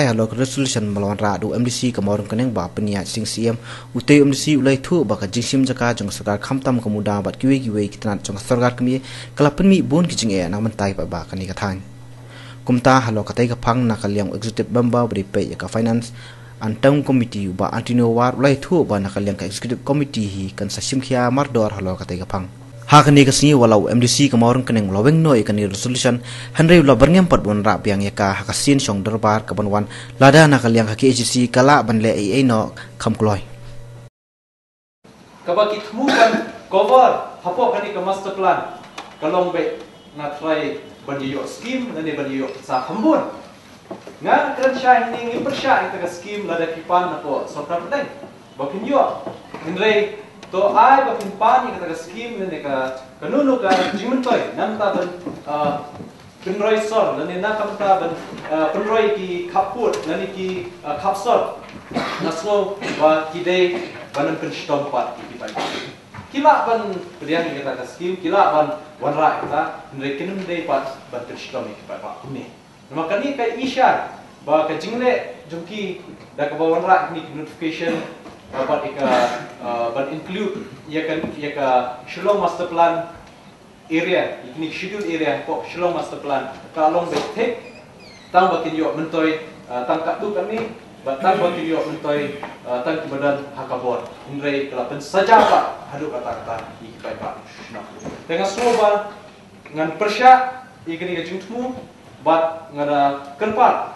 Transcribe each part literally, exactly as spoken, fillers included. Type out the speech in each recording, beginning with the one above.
Halor ka resolution ba la wanrah da u MDC ka Mawryngkneng Bah Pynïaid Sing Syiem, utei u MDC u la ïathuh ba ka jingshim jaka jong ka sorkar khamtam ka MUDA bad kiwei kiwei ki tnat jong ka sorkar kmie ka la pynmih bun ki jingeh na ka bynta ki paidbah kane ka thaiñ. Kumta halor katei ka phang na ka liang u executive member ba dei peit ïa ka finance and town committee u Bah Antonio War u la ïathuh ba na ka liang ka executive committee hi kan sa shim khia mardor halor katei ka phang. Ha kane ka sngi wat la u MDC ka Mawryngkneng u la weng noh ïa kane ka resolution, hynrei u la byrngem pat ban wanrah biang ïa ka ha ka sien shong dorbar ka ban wan, lada na ka liang ka KHADC ka lah ban leh ei ei noh kham kloi. Kaba ki thmu ban cover hapoh kane ka master plan ka long beit nga trai ban ïoh skim lane ban ïoh sa kham bun. Nga kren shai hangne, ngim pyrshah ïa kata ka skim lada ki pan napoh sorkar pdeng ba phin ïoh. Hynrei to ai ba phin pan ïa kata ka skim lane ka kano kano ka jingmyntoi na ka bynta ban, ah, pynroi sor lane na ka bynta ban, ah, pynroi ki khap pud lane ki, ah, khap sor. Nga sngew ba ki dei ban pynshitom pat ïa ki paidbah. Ki lah ban pdiang ïa kata ka skim, ki lah ban wanrah ïa kata, hynrei kin ym dei pat ban pynshitom ïa ki paidbah kumne. Namar kane ka i shai ba ka jingleh jong ki da kaba wanrah kine ki notification, ah, bad ïa ka, ah, ban include ïa ka, ïa ka Shillong Master Plan area, ïa kine ki schedule area hapoh Shillong Master Plan, ka long beit thik tang ba kin ïoh myntoi, ah, tang katto katne, bad tang ba kin ïoh myntoi, ah, tang kiba don ha ka bor. Hynrei ka la pynsaja pat haduh katta katta ïa ki paidbah shnong. Te nga sngew ba ngan pyrshah ïa kane ka jingthmu bad nga da kyrpad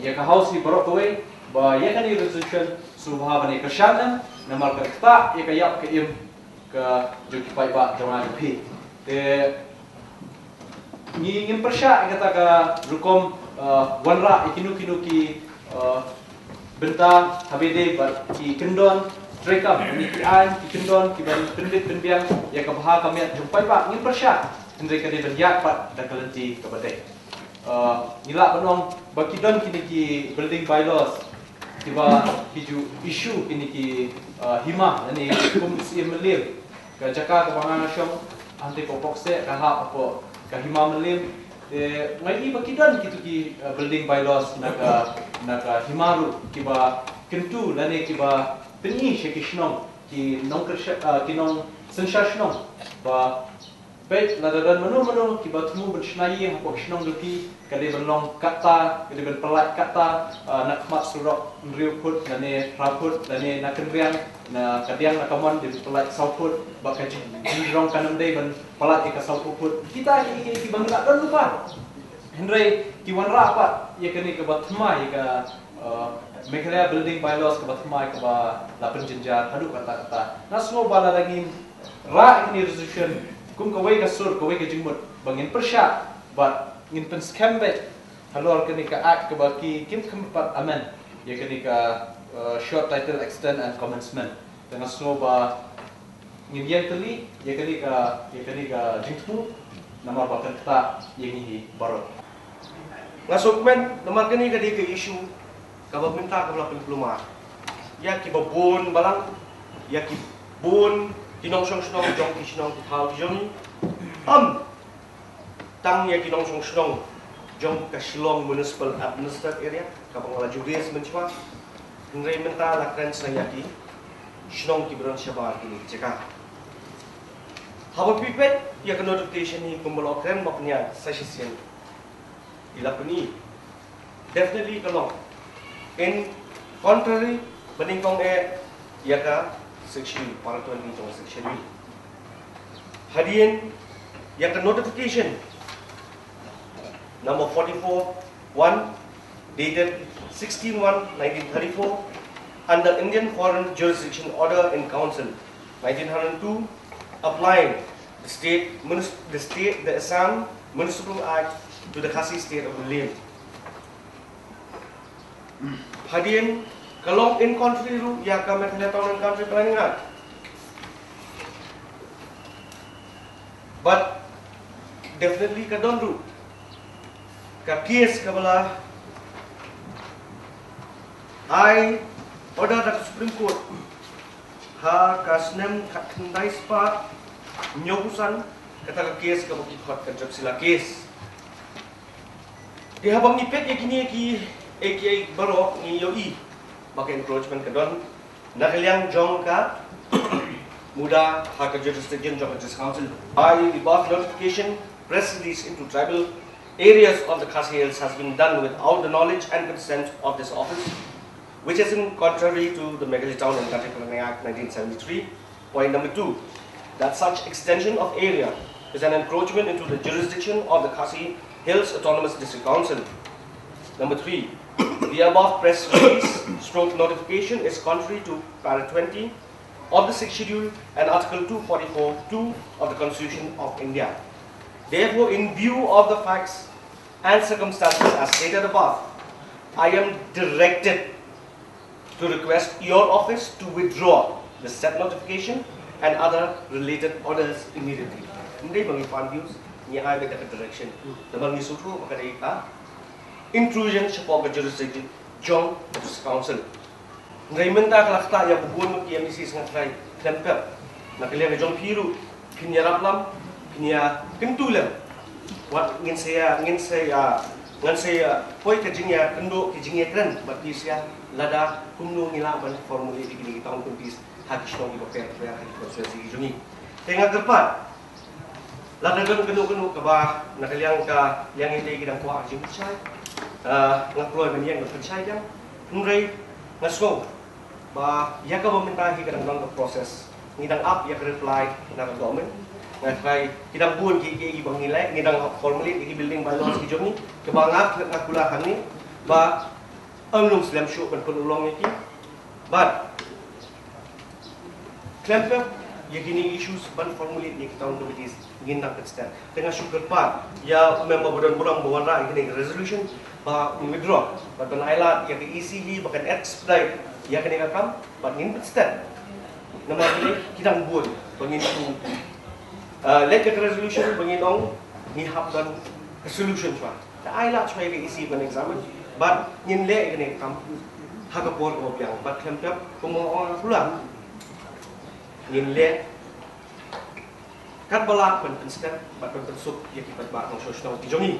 ïa ka House hi baroh kawei ba ïa kane ka resolution sngewbha ban ïa kyrshan, namar ka ktah ïa ka ïap ka im ka jong ki paidbah jong nga jong phi. Te ngi ngim pyrshah ïa kata ka rukom, uh, wanrah ïa kino kino ki, uh, bynta haba ïadei bad ki kyndon treikam, ïa ki aiñ ki kyndon ki ban pynbit pynbiang ïa ka bha ka miat jong paidbah, ngim pyrshah. Hynrei ka dei ban ïaid pat da ka lynti kaba dei. Uh, ngi lah ban ong ba ki don kine ki building bylaws kiba ki ju issue kine ki, uh, hima lane kum Syiem Mylliem. Ka jaka kaba nga shong hangtei hapoh Pokse ka hap hapoh ka hima Mylliem. Te nga i ba ki don kito ki, uh, building bylaws na ka, na ka hima ruh kiba kyntu lane kiba pyni sha ki shnong, ki nongkyrshan, uh, ki nongsynshar shnong ba peit lada don mano mano kiba thmu ban shna ïing hapoh shnong jong ki, ka dei ban long katta, ka dei ban pyllait katta, ah, na khmat surok hynriew phut lane phra phut lane na kynriang, na ka diang na ka mon dei ban pyllait saw phut, ba ka jing, jingjrong kan ym dei ban pyllait ïa ka saw phut. Kita ki, ki, kiba ngi la don lypa. Hynrei ki wanrah pat ïa kane kaba thymmai ïa ka, uh, Meghalaya Building Bylaws kaba thymmai kaba la pynjynjar haduh katta katta. Nga sngew ba lada ngin rah ïa kane resolution kum kawei ka sur, kawei ka jingmut ba ngin pyrshah bad ngin pynskhem beit halor kane ka act kaba ki kim kham pat amend ïa kane ka, uh, short title extent and commencement. Te nga sngew ba ngin ïeng tylli ïa kane ka, ïa kane ka jingthmu namar ba kan ktah ïa ngi hi baroh. Nga sngewkmen namar kane ka dei ka issue kaba mynta kaba la pynkulmar ïa kiba bun balang, ïa ki bun ki nongshong shnong jong ki shnong ki thaw ki jong ngi. Ym tang ïa ki nongshong shnong jong ka Shillong Municipal Administered Area kaba nga la ju raise mynshwa. Hynrei mynta la kren sa ïa ki shnong kiba don shabar kine ki jaka. Haba phi peit ïa ka notification hi kumba la kren ba pynïaid sa shisien, i la pyni definitely ka long in contrary ba nyngkong eh ïa ka section, para twenty jong section. Hadien ïa ka notification number forty-four one, dated sixteen one nineteen thirty-four, under Indian Foreign Jurisdiction Order in Council nineteen hundred two, applying the state, munis-, the state, the Assam Municipal Act to the Khasi state of Mylliem. Hadien ka long in contrary ruh ïa ka Meghalaya Town and Country Planning Act. But definitely ka don ruh ka case kaba la ai order da ka Supreme Court ha ka snem khatkhyndai spah hynñiewphew san, kata ka case kaba ki khot ka Jyotsila case. Te haba ngi peit ïa kine ki Kiei kiei baroh ngi ïohi ba ka encroachment ka don na ka liang jong ka muda ha ka jurisdiction jong ka District Council. By the above notification, press release into tribal areas of the Khasi Hills has been done without the knowledge and consent of this office, which is in contrary to the Meghalaya Town and Country Planning Act nineteen seventy-three. Point number two, that such extension of area is an encroachment into the jurisdiction of the Khasi Hills Autonomous District Council. Number three, the above press release stroke notification is contrary to para twenty of the Sixth Schedule and Article two forty-four two of the Constitution of India. Therefore, in view of the facts and circumstances as stated above, I am directed to request your office to withdraw the said notification and other related orders immediately. Ym dei ba ngi confuse, ngi ai beit da ka direction. Namar ngi sngewthuh ba ka dei ka intrusion shapoh ka jurisdiction jong ka District Council. Hynrei mynta ka la ktah ïa ba bun ki M D Cs, nga tharai khlem pep na ka liang ka jong phi ruh phin ïarap lam, phin ïakyntu lem. Wat ngin sa ïa, ngin sa ïa, ngan sa ïa poi ka jingïakynduh, ka jingïakren bad phi sa ïa lada kumno ngi lah ban formulate ïa kine ki town committees ha ki shnong kiba pher pher, ha ki constituency ki jong ngi. Te nga kyrpad, lada don kano kano kaba na ka liang ka liang India ki dang kwah jingpynshai, ah, nga kloi ban ïeng ban pynshai biang. Hynrei nga sngew ba ïa kaba mynta hi ka dang long ka process. Ngi dang ap ïa ka reply na ka government. Nga tharai ki dang bun ki, ki, kiba ngi leh, ngi dang formulate ïa ki building bylaws ki jong ngi, kiba nga, nga kular hangne ba ym long slem shuh ban pynurlong ïa ki. Bad khlem pep ïa kine issues ban formulate ïa ki town committees ngin nang pynstad. Te nga shu kyrpad ïa u member ba don burom ba wanrah ïa kine ki resolution ba un withdraw bad ban ailad ïa ka E C hi ba kan expedite ïa kane ka kam bad ngin pynstad. Namar kine ki dang bun ba ngin shu, uh, leh ïa ka resolution ba ngin ong ngi hap don ka solution shuwa. Te ailad shuwa ïa ka E C ban examine bad ngin leh ïa kane ka kam ha ka por kaba biang bad khlem pep kumba ong nga kular. Ngin leh katba lah ban pynstep bad ban pynsuk ïa ki paidbah nongshong shnong ki jong ngi.